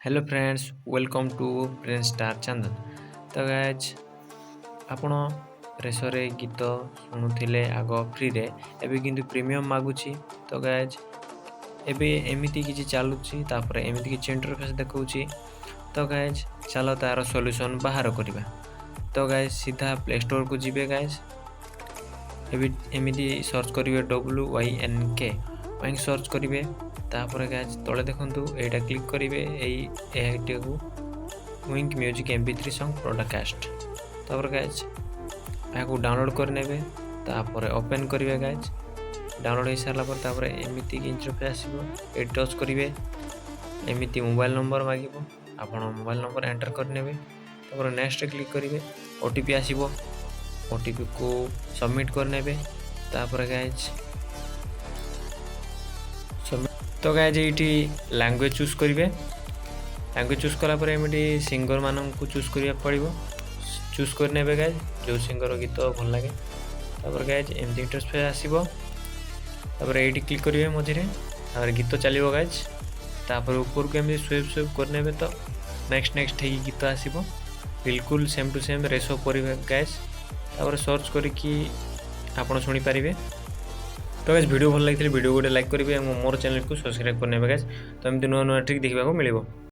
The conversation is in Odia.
Hello friends, welcome to Prince Star channel. ତ ଗାଇଜ୍, ଆପଣ ରେସୋରେ ଗୀତ ଶୁଣୁଥିଲେ ଆଗ ଫ୍ରିରେ, ଏବେ କିନ୍ତୁ ପ୍ରିମିୟମ୍ ମାଗୁଛି। ତ ଗାଇଜ୍, ଏବେ ଏମିତି କିଛି ଚାଲୁଛି, ତାପରେ ଏମିତି କିଛି ଇଣ୍ଟରଫେସ୍ ଦେଖାଉଛି। ତ ଗାଇଜ୍, ଚାଲ ତା'ର ସଲ୍ୟୁସନ୍ ବାହାର କରିବା। ତ ଗାଇଜ୍, ସିଧା ପ୍ଲେ ଷ୍ଟୋରକୁ ଯିବେ। ଗାଇଜ୍, ଏବେ ଏମିତି ସର୍ଚ୍ଚ କରିବେ, WYNK, ୱାଇଙ୍କ ସର୍ଚ୍ଚ କରିବେ। ତାପରେ ଗାଇଜ୍, ତଳେ ଦେଖନ୍ତୁ, ଏଇଟା କ୍ଲିକ୍ କରିବେ, ଏଇଟାକୁ, Wynk Music MP3 song broadcast। ତାପରେ ଗାଇଜ୍, ଏହାକୁ ଡାଉନଲୋଡ଼୍ କରିନେବେ। ତାପରେ ଓପେନ୍ କରିବେ। ଗାଇଜ୍, ଡାଉନଲୋଡ଼୍ ହେଇସାରିଲା ପରେ ତାପରେ ଏମିତି ଇଣ୍ଟରଫେସ୍ ଆସିବ। ଏଇଠି ଟଚ୍ କରିବେ। ଏମିତି ମୋବାଇଲ୍ ନମ୍ବର ମାଗିବ, ଆପଣ ମୋବାଇଲ୍ ନମ୍ବର ଏଣ୍ଟର କରିନେବେ। ତାପରେ ନେକ୍ସଟ କ୍ଲିକ୍ କରିବେ। ଓଟିପି ଆସିବ, ଓଟିପିକୁ ସବମିଟ୍ କରିନେବେ। ତାପରେ ଗାଇଜ୍, ତ ଗାଇଜ୍, ଏଇଠି ଲାଙ୍ଗୁଏଜ୍ ଚୁଜ୍ କରିବେ। ଲାଙ୍ଗୁଏଜ୍ ଚୁଜ୍ କଲା ପରେ ଏମିତି ସିଙ୍ଗରମାନଙ୍କୁ ଚୁଜ୍ କରିବାକୁ ପଡ଼ିବ। ଚୁଜ୍ କରିନେବେ ଗାଇଜ୍, ଯେଉଁ ସିଙ୍ଗର ଗୀତ ଭଲ ଲାଗେ। ତାପରେ ଗାଇଜ୍, ଏମିତି ଇଣ୍ଟରଫେସ୍ ଆସିବ। ତାପରେ ଏଇଠି କ୍ଲିକ୍ କରିବେ ମଝିରେ। ତାପରେ ଗୀତ ଚାଲିବ ଗାଇଜ୍। ତାପରେ ଉପରକୁ ଏମିତି ସ୍ୱାଇପ୍ ସ୍ୱାଇପ୍ କରିନେବେ, ତ ନେକ୍ସଟ ନେକ୍ସଟ ହେଇକି ଗୀତ ଆସିବ। ବିଲକୁଲ ସେମ୍ ଟୁ ସେମ୍ ରେସୋ ପରି ଗାଇଜ୍। ତାପରେ ସର୍ଚ୍ଚ କରିକି ଆପଣ ଶୁଣିପାରିବେ। ତ ଗାଇଜ୍, ଭିଡ଼ିଓ ଭଲ ଲାଗିଥିଲେ ଭିଡ଼ିଓ ଗୋଟେ ଲାଇକ୍ କରିବେ ଏବଂ ମୋର ଚ୍ୟାନେଲକୁ ସବସ୍କ୍ରାଇବ୍ କରିନେବେ ଗାଇଜ୍। ତ ଏମିତି ନୂଆ ନୂଆ ଟ୍ରିକ୍ ଦେଖିବାକୁ ମିଳିବ।